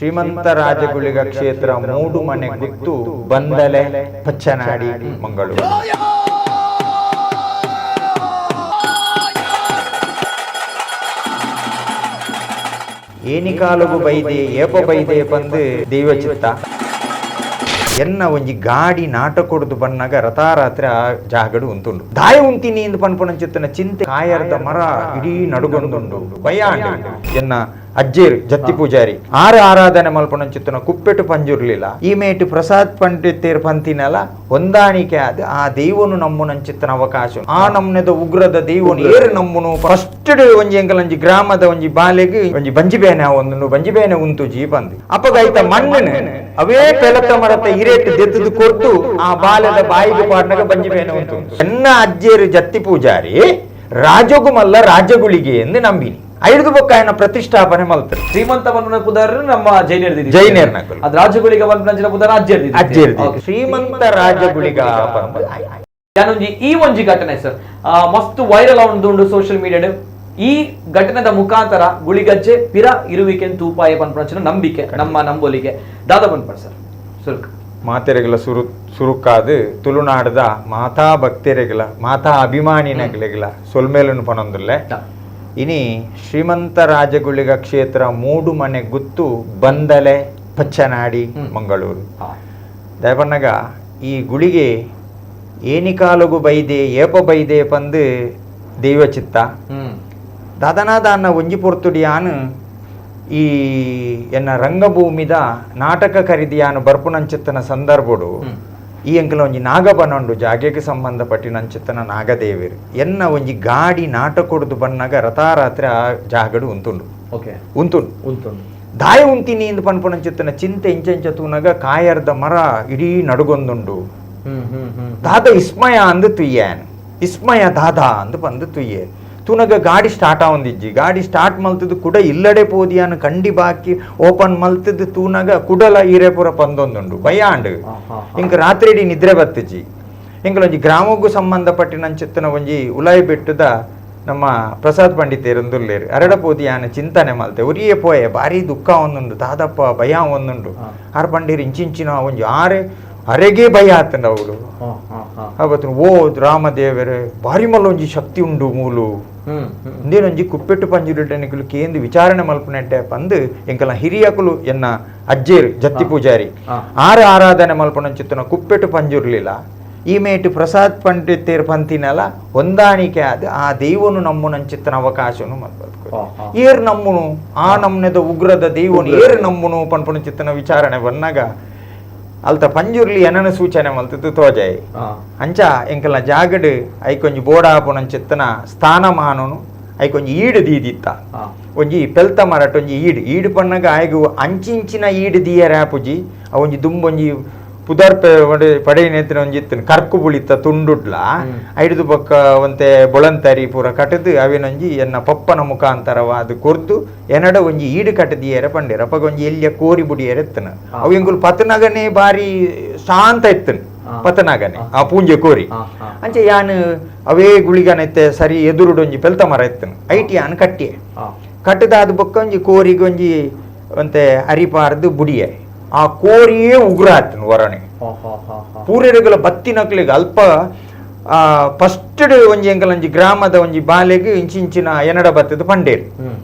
ಶ್ರೀಮಂತ ರಾಜಗುಳಿಗ ಕ್ಷೇತ್ರ ಮೂಡುಮನೆ ಗುತ್ತು ಬಂದಲೆ ಪಚ್ಚನಾಡಿ ಮಂಗಳೂರು. ಏನಿಕಾಲಗು ಬೈದೆ ಏಪ ಬೈದೆ ಪಂದು ದೈವಚಿತ್ತ ಎನ್ನ ಒಂಜಿ ಗಾಡಿ ನಾಟಕೊಡ್ದು ಬನ್ನಾಗ ರಥಾರಾತ್ರಿ ಆ ಜಾಗಡು ಉಂತುಂಡು ದಾಯ ಉಂತಿನಿ ಇಂದು ಪನ್ಪುನಂಚಿತ್ತನ ಚಿಂತೆ ಕಾಯರ್ದ ಮರ ಇಡೀ ನಡುಗೊಂದುಂಡು ಭಯ ಎನ್ನ ಅಜ್ಜೇರು ಜತ್ತಿ ಪೂಜಾರಿ ಆರು ಆರಾಧನೆ ಮಲ್ಪುನಂಚಿತ್ತನ ಕುಪ್ಪೆಟ್ಟು ಪಂಜುರ್ಲಿಲ್ಲ ಈ ಮೇಟು ಪ್ರಸಾದ್ ಪಂಡಿತೇರ್ ಪಂತಿನಲ ಹೊಂದಾಣಿಕೆ ಆದ ಆ ದೈವನು ನಮ್ಮುನಂಚಿತ್ತನ ಅವಕಾಶ ಆ ನಮ್ನೆದ ಉಗ್ರದ ದೈವನು ಏರು ನಮ್ಮುನು ಫಸ್ಟ್ ಒಂಜಿ ಎಂಕಲಂಜಿ ಗ್ರಾಮದ ಒಂಜಿ ಬಾಲೆಗ್ ಒಂಜಿ ಬಂಜಿಬೇನೆ ಒಂದು ಬಂಜಿಬೇನೆ ಉಂತು ಜೀಪಂದು ಅಪ್ಪಗಾಯ್ತ ಮಣ್ಣನು ಅವೇ ಪೆಲತ ಮರತ ಇರೇಟ್ ದೆತ್ತದು ಕೊಟ್ಟು ಆ ಬಾಲೆದ ಬಾಯಿಗೆ ಪಾಡ್ನಾಗ ಬಂಜಿಬೇನೆ ಉಂಟು. ಎನ್ನ ಅಜ್ಜೇರು ಜತ್ತಿ ಪೂಜಾರಿ ರಾಜಗುಮಲ್ಲ ರಾಜಗುಳಿಗೆ ಎಂದು ನಂಬಿನಿ ಐದು ಬೊಕ್ಕಾಯನ ಪ್ರತಿಷ್ಠಾಪನೆ ಮಲ್ತರು. ಶ್ರೀಮಂತ ಮನ್ಮನ ಪುದಾರ್ ನಮ್ಮ ಜೈನರ್ ಜೈನರ್ ನಕಲು. ಅದ್ ರಾಜಗುಳಿಗ ಮನ್ಪನಂಚಿನ ಪುದಾರ್ ಅಜ್ಜೇರ್. ಅಜ್ಜೇರು ಶ್ರೀಮಂತ ರಾಜಗುಳಿಗ ಪಂದ್. ಯಾನೊಂಜಿ ಈ ಒಂಜಿ ಘಟನೆ ಸರ್ ಮಸ್ತ್ ವೈರಲ್ ಉಂಡು ಸೋಷಿಯಲ್ ಮೀಡಿಯಾಡ್. ಈ ಘಟನೆದ ಮುಖಾಂತರ ಗುಳಿಗಜ್ಜೆ ಪಿರ ಇರುವಿಕೆ ತೂಪಾಯ ಪನ್ಪನಂಚಿನ ನಂಬಿಕೆ ನಮ್ಮ ನಂಬೋಲಿಗೆ ದಾದ ಪನ್ಪರ್ ಸರ್ ಸುರುಕ್. ಮಾತೆರೆಗಳ ಸುರುಕಾದು ತುಳುನಾಡದ ಮಾತಾ ಭಕ್ತರೆಗಳ ಮಾತಾ ಅಭಿಮಾನಿನಗಲೆಗಳ ಸೊಲ್ಮೇಲನು ಪನೊಂದುಲ್ಲೆ. ಇನಿ ಶ್ರೀಮಂತ ರಾಜಗುಳಿಗ ಕ್ಷೇತ್ರ ಮೂಡುಮನೆ ಗುತ್ತು ಬಂದಲೆ ಪಚ್ಚನಾಡಿ ಮಂಗಳೂರು. ದಯಪನ್ನಗ ಈ ಗುಳಿಗೆ ಏನಿಕಾಲಗು ಬೈದೆ ಏಪ ಬೈದೆ ಪಂದು ದೈವಚಿತ್ತ ದಾದನಾದಾನ್ನ ಒಂಜಿ ಪೊರ್ತುಡಿಯಾನು ಈ ಎನ್ನ ರಂಗಭೂಮಿದ ನಾಟಕ ಖರೀದಿಯಾನು ಬರ್ಪುನಂಚಿತ್ತನ ಸಂದರ್ಭಡು ಈ ಅಂಕಲ ಒಂಜಿ ನಾಗಬನೊಂಡು ಜಾಗೆಗೆ ಸಂಬಂಧಪಟ್ಟಿನಂಚಿತ್ತನ ನಾಗದೇವರು ಎನ್ನ ಒಂಜಿ ಗಾಡಿ ನಾಟಕೊಡ್ದು ಬನ್ನಾಗ ರಥಾರಾತ್ರಿ ಆ ಜಾಗಡು ಉಂತುಂಡು. ಓಕೆ. ಉಂತುಂಡು. ಉಂಟು. ದಾಯ ಉಂತಿನಿ ಇಂದು ಪನ್ಪುನಂಚಿತ್ತನ ಚಿಂತೆ ಇಂಚ ತೂನಗ ಕಾಯರ್ದ ಮರ ಇಡೀ ನಡುಗೊಂದುಂಡು. ಹ್ಮ್ ಹ್ಮ್ ಹ್ಮ್ ದಾದ ಇಸ್ಮಯ ಅಂದು ತುಯ್ಯಾನ್ ಇಸ್ಮಯ ದಾದಾ ಅಂದು ಬಂದು ತುಯ್ಯೆ ತುನಗ ಗಾಡಿ ಸ್ಟಾರ್ಟ್ ಆವೊಂದಿಜ್ಜಿ. ಗಾಡಿ ಸ್ಟಾರ್ಟ್ ಮಲ್ತದ್ದು ಕುಡ ಇಲ್ಲಡೆ ಪೋದಿಯಾನು ಕಂಡಿ ಬಾಕಿ ಓಪನ್ ಮಲ್ತದ್ದು ತೂನಗ ಕುಡಲ ಈರೆಪುರ ಪಂದೊಂದುಂಡು ಭಯ ಆಂಡ್. ಇಂಕ ರಾತ್ರಿ ಇಡೀ ನಿದ್ರೆ ಬತ್ತಿಜಿ. ಇಂಕಲೊಂಜಿ ಗ್ರಾಮಕ್ಕೂ ಸಂಬಂಧಪಟ್ಟಿನಂಚಿತ್ತನ ಒಂಜಿ ಉಲಾಯಿ ಬೆಟ್ಟದ ನಮ್ಮ ಪ್ರಸಾದ್ ಪಂಡಿತೇರೊಂದುಲ್ಲೇರು ಅರಡ ಪೋದಿಯಾನ ಚಿಂತನೆ ಮಲ್ತೆ ಒರಿಯೇ ಪೋಯೆ ಭಾರಿ ದುಃಖ ಒಂದುಂಡು ದಾದಪ್ಪ ಭಯ ಒಂದುಂಡು. ಆರ್ ಪಂಡೀರ್ ಇಂಚಿಂಚಿನ ಒಂಜಿ ಆರೆ ಅರೆಗೆ ಭಯ ಆತಂಡ ಅವಳು ಅವತ್ತು ಓ ರಾಮದೇವರೇ ಭಾರಿ ಮಲ್ಲೊಂಜಿ ಶಕ್ತಿ ಉಂಡು ಮೂಲು ಹ್ಮ್ ಹ್ಮ್ ಇಂದೇನೊಂಜಿ ಕುಪ್ಪೆಟ್ಟು ಪಂಜುರುಟನಿಕುಲು ಕೇಂದು ವಿಚಾರಣೆ ಮಲ್ಪುನೆಡ್ಡೆ ಪಂದು ಎಂಕಲ ಹಿರಿಯಕುಲು ಎನ್ನ ಅಜ್ಜೇರು ಜತ್ತಿ ಪೂಜಾರಿ ಆರು ಆರಾಧನೆ ಮಲ್ಪುನಂಚಿತ್ತನ ಕುಪ್ಪೆಟ್ಟು ಪಂಜುರ್ಲಿಲ್ಲ ಈ ಮೇಟು ಪ್ರಸಾದ್ ಪಂಡಿತೇರ್ ಪಂತಿನಲ ಹೊಂದಾಣಿಕೆ ಆದ ಆ ದೈವನು ನಮ್ಮುನಂಚಿತ್ತನ ಅವಕಾಶನು ಮಲ್ಪದ್ಕು ಏರ್ ನಮ್ಮುನು ಆ ನಮ್ನೆದ ಉಗ್ರದ ದೈವನು ಏರ್ ನಮ್ಮುನು ಪನ್ಪುನಂಚಿತ್ತನ ವಿಚಾರಣೆ ಬನ್ನಾಗ ಅಲ್ತ ಪಂಜುರ್ಲಿ ಏನನ ಸೂಚನೆ ಮಲ್ತದ್ದು ತೋಜಾಯಿ. ಅಂಚ ಎಂಕಲ್ನ ಜಾಗಡ್ ಐಕೊಂಜಿ ಬೋಡಾಪುನಂಚಿತ್ತನ ಸ್ಥಾನಮಾನನು ಐಕೊಂಜಿ ಈಡು ದೀದಿತ್ತ ಒಂಜಿ ಪೆಲ್ತ ಮರಟ್ ಒಂಜಿ ಈಡು ಈಡು ಪನ್ನಗ ಆಯ್ಗು ಅಂಚಿಂಚಿನ ಈಡು ದೀಯರ ಆಪುಜಿ ಅವ ಒಂಜಿ ದುಂಬೊಂಜಿ ಪುದರ್ ಪಡೆಯಿನ ಒಂಜಿ ಇತ್ತನ ಕರ್ಕು ಬುಳಿತ ತುಂಡುಡ್ಲ ಐಡ್ದು ಬೊಕ್ಕ ಒಂತೆ ಬೊಳಂತರಿ ಪೂರ ಕಟದು ಅವಿನೊಂಜಿ ಎನ್ನ ಪಪ್ಪನ ಮುಖಾಂತರವಾದ ಕೊರ್ದು ಎನಡ ಒಂಜಿ ಈಡು ಕಟ್ಟದಿಯರ ಪಂಡೇರ್ ಅಪ್ಪಗ ಒಂಜಿ ಎಲ್ಲಿಯ ಕೋರಿ ಬುಡಿಯರ ಎತ್ತನ ಅವು ಎಂಕುಲು ಪತನಗನೆ ಬಾರಿ ಶಾಂತ ಎತ್ತನ ಪತನಗನೆ ಆ ಪೂಂಜೆ ಕೋರಿ ಅಂಚೆ ಯಾನ್ ಅವೇ ಗುಳಿಗನೈತೆ ಸರಿ ಎದುರುಡೊಂಜಿ ಪೆಲ್ತ ಮರ ಎತ್ತನ ಐಟಿ ಯಾನ್ ಕಟ್ಟಿಯೆ ಕಟ್ಟದಾದ ಬೊಕ್ಕ ಒಂಜಿ ಕೋರಿಗೆ ಒಂಜಿ ಒಂತೆ ಅರಿಪಾರ್ದು ಬುಡಿಯೆ ಆ ಕೋರಿಯೇ ಉಗ್ರ ಆತನು ವರಣೆ ಪೂರೆರುಗಳ ಬತ್ತಿನಕ್ಲೆಗ್ ಅಲ್ಪ ಫಸ್ಟ್ ಒಂಜಿ ಎಂಕಲ ಒಂಜಿ ಗ್ರಾಮದ ಒಂಜಿ ಬಾಲೆಗ್ ಇಂಚಿಂಚಿನ ಎನಡ ಬತ್ತದ ಪಂಡೇರು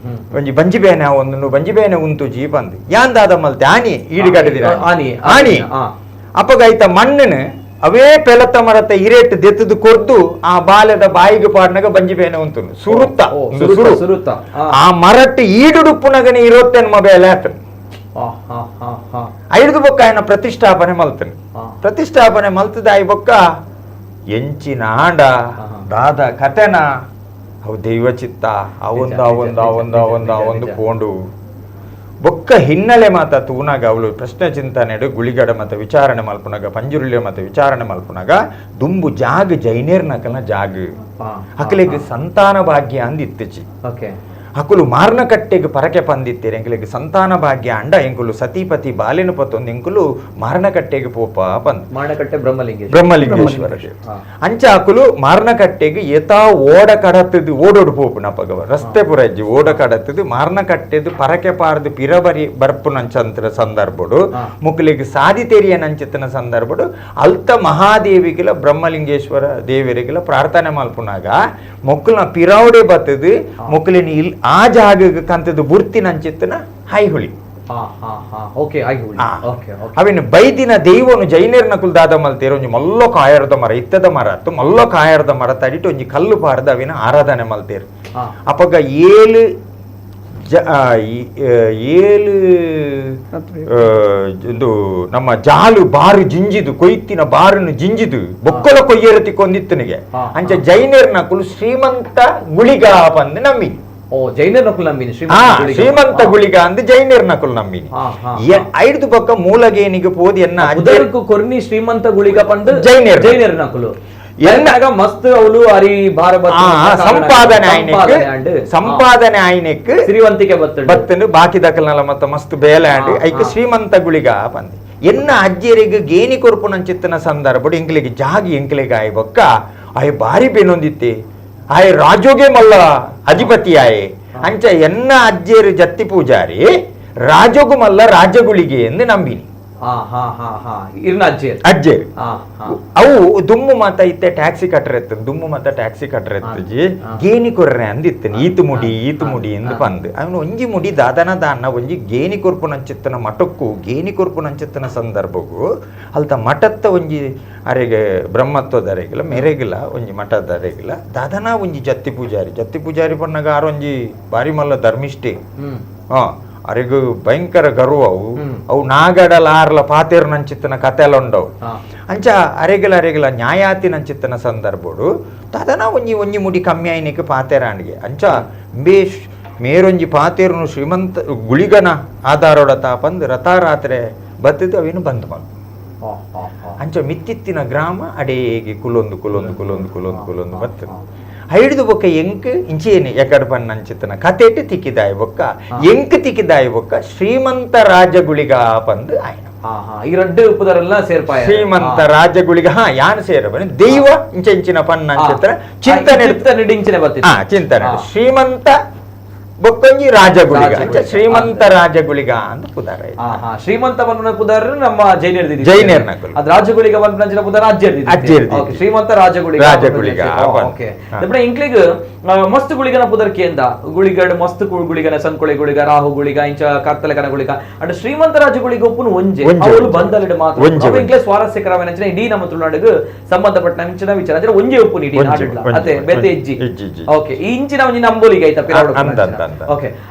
ಒಂಜಿ ಬಂಜಿಬೇನೆ ಒಂದುಂಡು ಬಂಜಿಬೇನೆ ಉಂತು ಜೀ ಪಂದು ಯಾನ್ ದಾದ ಮಲ್ತೆ ಆನಿ ಈಡು ಕಟ್ಟದಿನ ಆನಿ. ಆನಿ ಅಪ್ಪಗಾಯ್ತ ಮಣ್ಣನು ಅವೇ ಪೆಲತ ಮರತ ಇರೇಟ್ ದೆತ್ತದು ಕೊರ್ದು ಆ ಬಾಲೆದ ಬಾಯಿಗೆ ಪಾಡ್ನಾಗ ಬಂಜಿಬೇನೆ ಉಂತುಂಡು ಸುರುತ್ತ ಸುರು ಸುರುತ್ತ ಆ ಮರಟ್ ಈಡುಡುಪ್ಪುನಗನೆ ಇರೋತ್ತೇನ್ ಮೊಬೈಲ್ ಆತನು ಐದು ಬೊಕ್ಕ ఆయన ಪ್ರತಿಷ್ಠಾಪನೆ ಮಲ್ತನು. ಪ್ರತಿಷ್ಠಾಪನೆ ಮಲ್ತದ I ಬೊಕ್ಕ ಎಂಚಿನ ಆಂಡ ದಾದ ಕತೆನ ಅವು ದೈವಚಿತ್ತ ಅವೊಂದು ಅವೊಂದು ಅವೊಂದು ಅವೊಂದು ಅವೊಂದು ಪೋಂಡು ಬೊಕ್ಕ ಹಿನ್ನೆಲೆ ಮಾತ ತೂನಾಗ ಅವಳು ಪ್ರಶ್ನೆ ಚಿಂತನೆಡು ಗುಳಿಗಡ ಮತ ವಿಚಾರಣೆ ಮಲ್ಪುನಗ ಪಂಜುರುಳ್ಯ ಮತ ವಿಚಾರಣೆ ಮಲ್ಪುನಗ ದುಂಬು ಜಾಗ ಜೈನೇರ್ ನಕಲ್ನ ಜಾಗ ಅಕಲೆಗ್ ಸಂತಾನ ಭಾಗ್ಯ ಅಂದ್ ಇತ್ತಚಿ. ಅಕುಲು ಮಾರ್ನಕಟ್ಟೆಗೆ ಪರಕೆ ಪಂದಿತ್ತೀರಿ ಎಂಕುಲಿಗೆ ಸಂತಾನ ಭಾಗ್ಯ ಅಂಡ ಎಂಕುಲು ಸತೀಪತಿ ಬಾಲೆನು ಪತ್ತೊಂದು ಎಂಕುಲು ಮಾರ್ನಕಟ್ಟೆಗೆ ಪೋಪ ಪಂದ್ ಮಾಣಕಟ್ಟೆ ಬ್ರಹ್ಮಲಿಂಗೇಶ್ವರ ಬ್ರಹ್ಮಲಿಂಗೇಶ್ವರ ಅಂಚ ಅಕುಲು ಮಾರ್ನಕಟ್ಟೆಗೆ ಏತಾ ಓಡ ಕಡತ್ತದು ಓಡೋಡು ಪೋಪುನ ಅಪಗವ ರಸ್ತೆ ಪುರ ಇಜ್ಜಿ ಓಡ ಕಡತ್ತದು ಮಾರ್ನಕಟ್ಟೆದು ಪರಕೆ ಪಾರ್ದು ಪಿರಬರಿ ಬರ್ಪುನಂಚಂತ್ರ ಸಂದರ್ಭಡು ಮುಕ್ಲಿಗೆ ಸಾದಿ ತೆರಿಯನಂಚಿತನ ಸಂದರ್ಭಡು ಅಲ್ತ ಮಹಾದೇವಿಗಿಲ ಬ್ರಹ್ಮಲಿಂಗೇಶ್ವರ ದೇವರಿಗಿಲ ಪ್ರಾರ್ಥನೆ ಮಲ್ಪುನಾಗ ಮೊಕ್ಕಲ್ನ ಪಿರೌಡೆ ಬತ್ತದು ಮೊಕ್ಕಲಿನ ಇಲ್ ಆ ಜಾಗಕ್ಕೆ ಕಂತದ್ದು ಬುರ್ತಿನಂಚಿತ್ತನ ಹೈಹುಳಿ. ಹಾ ಹಾ ಹಾ ಓಕೆ ಆಗಿ ಓಕೆ ಓಕೆ ಅವಿನ ಬೈದಿನ ದೈವನು ಜೈನರ್ನ ಕುಲ್ದಾದ ಮಲ್ತೇರು ಒಂಜಿ ಮಲ್ಲೋ ಕಾಯರ್ದ ಮರ ಇತ್ತದ ಮರ ಅತ್ತು ಮಲ್ಲೋ ಕಾಯರ್ದ ಮರ ತಡಿಟ್ಟು ಒಂಜಿ ಕಲ್ಲು ಪಾರ್ದ ಅವಿನ ಆರಾಧನೆ ಮಲ್ತೇರು. ಅಪಗ ಏಳು ಏಳು ಒಂದು ನಮ್ಮ ಜಾಲು ಬಾರು ಜಿಂಜಿದು ಕೊಯ್ತಿನ ಬಾರನ್ನು ಜಿಂಜಿದು ಬೊಕ್ಕಲ ಕೊಯ್ಯರ ತಿಕ್ಕೊಂದಿತ್ತನಿಗೆ ಅಂಚ ಜೈನರ್ನ ಕುಲು ಶ್ರೀಮಂತ ಗುಳಿಗ ಪಂದ್ ನಂಬಿ. ಓ ಜೈನರ್ ನಕುಲ್ ನಂಬಿನಿ ಶ್ರೀಮಂತ ಗುಳಿಗ ಅಂದ್ ಜೈನರ್ ನಕುಲ್ ನಂಬಿನಿ. ಐದು ಪಕ್ಕ ಮೂಲಗೇನಿಗೆ ಪೋದಿ ಎನ್ನ ಉದರಕ್ಕೂ ಕೊರ್ನಿ ಶ್ರೀಮಂತ ಗುಳಿಗ ಪಂದ್ ಜೈನರ್ ಜೈನರ್ ನಕುಲು ಎನ್ನಾಗ ಮಸ್ತ್ ಅವಳು ಅರಿ ಭಾರ ಸಂಪಾದನೆ ಸಂಪಾದನೆ ಆಯ್ನೆಕ್ ಶ್ರೀವಂತಿಕೆ ಬತ್ತನು ಬಾಕಿ ದಕಲ್ನಲ್ಲ ಮತ್ತ ಮಸ್ತ್ ಬೇಲೆ ಆಂಡ್ ಐಕ್ ಶ್ರೀಮಂತ ಗುಳಿಗ ಪಂದ್ ಎನ್ನ ಅಜ್ಜಿಯರಿಗೆ ಗೇಣಿ ಕೊರ್ಪುನಂಚಿತ್ತನ ಸಂದರ್ಭ ಎಂಕ್ಲಿಗೆ ಜಾಗಿ ಎಂಕ್ಲಿಗೆ ಆಯ್ ಬೊಕ್ಕ ಆಯ್ ಬಾರಿ ಬೇನೊಂದಿತ್ತೆ ಆಯ್ ರಾಜೋಗೆ ಮಲ್ಲ ಅಧಿಪತಿ ಆಯೆ ಅಂಚ ಎನ್ನ ಅಜ್ಜಿಯರು ಜತ್ತಿ ಪೂಜಾರಿ ರಾಜೋಗು ಮಲ್ಲ ರಾಜಗುಳಿಗೆ ಎಂದು ನಂಬಿನಿ. ಅಜ್ಜೇರು ಅವು ದುಮ್ಮು ಮಾತ ಇತ್ತೆ ಟ್ಯಾಕ್ಸಿ ಕಟ್ಟರೆತ್ತು ದುಮ್ಮು ಮಾತ ಟ್ಯಾಕ್ಸಿ ಕಟ್ಟರೆತ್ತಜಿ ಗೇಣಿ ಕೊರ್ರೆ ಅಂದಿತ್ತನು ಈತು ಮುಡಿ ಈತು ಮುಡಿ ಎಂದು ಪಂದ್ ಅವನು ಒಂಜಿ ಮುಡಿ ದಾದನ ದಾನ್ನ ಒಂಜಿ ಗೇಣಿ ಕೊರ್ಪುನಂಚಿತ್ತನ ಮಠಕ್ಕೂ ಗೇಣಿ ಕೊರ್ಪುನಂಚಿತ್ತನ ಸಂದರ್ಭಕ್ಕೂ ಅಲ್ತ ಮಠತ್ತ ಒಂಜಿ ಅರೆಗೆ ಬ್ರಹ್ಮತ್ವದ ಅರೆಗಿಲ್ಲ ಮೆರೆಗಿಲ್ಲ ಒಂಜಿ ಮಠದ ಅರೆಗಿಲ್ಲ ದಾದನ ಒಂಜಿ ಜತ್ತಿ ಪೂಜಾರಿ ಜತ್ತಿ ಪೂಜಾರಿ ಪನ್ನಗ ಆರೊಂಜಿ ಬಾರಿ ಮಲ್ಲ ಧರ್ಮಿಷ್ಠೆ ಅರೆಗು ಭಯಂಕರ ಗರ್ವ ಅವು ಅವು ನಾಗಡಲ ಆರ್ಲ ಪಾತೇರು ನಂಚಿತ್ತನ ಕತೆ ಎಲ್ಲ ಉಂಡವು ಅಂಚ ಅರೆಗಲ ಅರೆಗಲ ನ್ಯಾಯಾತಿ ನಂಚಿತ್ತನ ಸಂದರ್ಭಡು ತದನ ಒಂಜಿ ಒಂಜಿ ಮುಡಿ ಕಮ್ಮಿ ಆಯ್ನಿಕ್ ಪಾತೇರಾಣಿಗೆ ಅಂಚ ಬೇಷ್ ಮೇರೊಂಜಿ ಪಾತೇರುನು ಶ್ರೀಮಂತ ಗುಳಿಗನ ಆಧಾರೋಡ ತಾಪಂದು ರಥಾರಾತ್ರೆ ಬತ್ತಿದ್ದು ಅವೇನು ಬಂದ್ ಮಲ್ ಅಂಚ ಮಿತ್ತಿತ್ತಿನ ಗ್ರಾಮ ಅಡೇಗೆ ಕುಲೊಂದು ಕುಲೊಂದು ಕುಲೊಂದು ಕುಲೊಂದು ಕುಲೊಂದು ಬತ್ತದು ಐಡ್ದು ಬೊಕ್ಕ ಎಂಕ್ ಇಂಚೇನೆ ಎಕಡ್ ಪನ್ನಂಚಿತ್ತನ ಕತೆಟ್ ತಿಕ್ಕಿದಾಯ ಬೊಕ್ಕ ಎಂಕ್ ತಿಕ್ಕಿದಾಯ ಬೊಕ್ಕ ಶ್ರೀಮಂತ ರಾಜಗುಳಿಗ ಪಂದು ಆಯ್ನ. ಈ ರಡ್ಡು ಉಪದರೆಲ್ಲ ಸೇರ್ಪಾಯ ಶ್ರೀಮಂತ ರಾಜಗುಳಿಗ ಹಾ ಯಾನ್ ಸೇರ ದೈವ ಇಂಚ ಇಂಚಿನ ಪನ್ನಂಚಿತ್ತನ ಚಿಂತನೆ ಚಿಂತನೆ ಚಿಂತನೆ ಶ್ರೀಮಂತ ಬೊಕ್ಕೊಂಜಿ ರಾಜಗುಳಿಗ ಶ್ರೀಮಂತ ರಾಜಗುಳಿಗ ಅಂತ ಪುದಾರ. ಶ್ರೀಮಂತ ಬಂದ ಪುದಾರ ನಮ್ಮ ಜೈನರ್ ಜೈನರ್ ಅದ್ ರಾಜಗುಳಿಗ ಬಂದ ಪುದಾರ ಅಜ್ಜೇರ್ ಅಜ್ಜೇರ್ ಶ್ರೀಮಂತ ರಾಜಗುಳಿಗ ರಾಜಗುಳಿಗ. ಓಕೆ ಇಂಕ್ಲಿಗ್ ಮಸ್ತ್ ಗುಳಿಗನ ಪುದರ್ ಕೇಂದ ಗುಳಿಗಡ್ ಮಸ್ತ್ ಗುಳಿಗನ ಸಂಕೊಳೆ ಗುಳಿಗ ರಾಹು ಗುಳಿಗ ಇಂಚ ಕರ್ತಲಕನ ಗುಳಿಗ ಅಂಡ್ ಶ್ರೀಮಂತ ರಾಜಗುಳಿಗ ಒಪ್ಪುನು ಒಂಜೆ ಅವಳು ಬಂದಲಿಡ್ ಮಾತ್ರ ಇಂಕ್ಲೆ ಸ್ವಾರಸ್ಯಕರವಾದ ಇಡೀ ನಮ್ಮ ತುಳುನಾಡಿಗೆ ಸಂಬಂಧಪಟ್ಟ ಇಂಚಿನ ವಿಚಾರ ಅಂದ್ರೆ ಒಂಜೆ ಉಪ್ಪು ಇಡೀ ನಾಡಿಡ್ಲ ಅದೇ ಬೇತೆ ಇಜ್ಜಿ. ಓಕೆ ಈ ಇಂಚಿನ ಒಂಜಿ ನಂಬೋಲಿಗೆ ಆಯ್ತಾ. ಓಕೆ.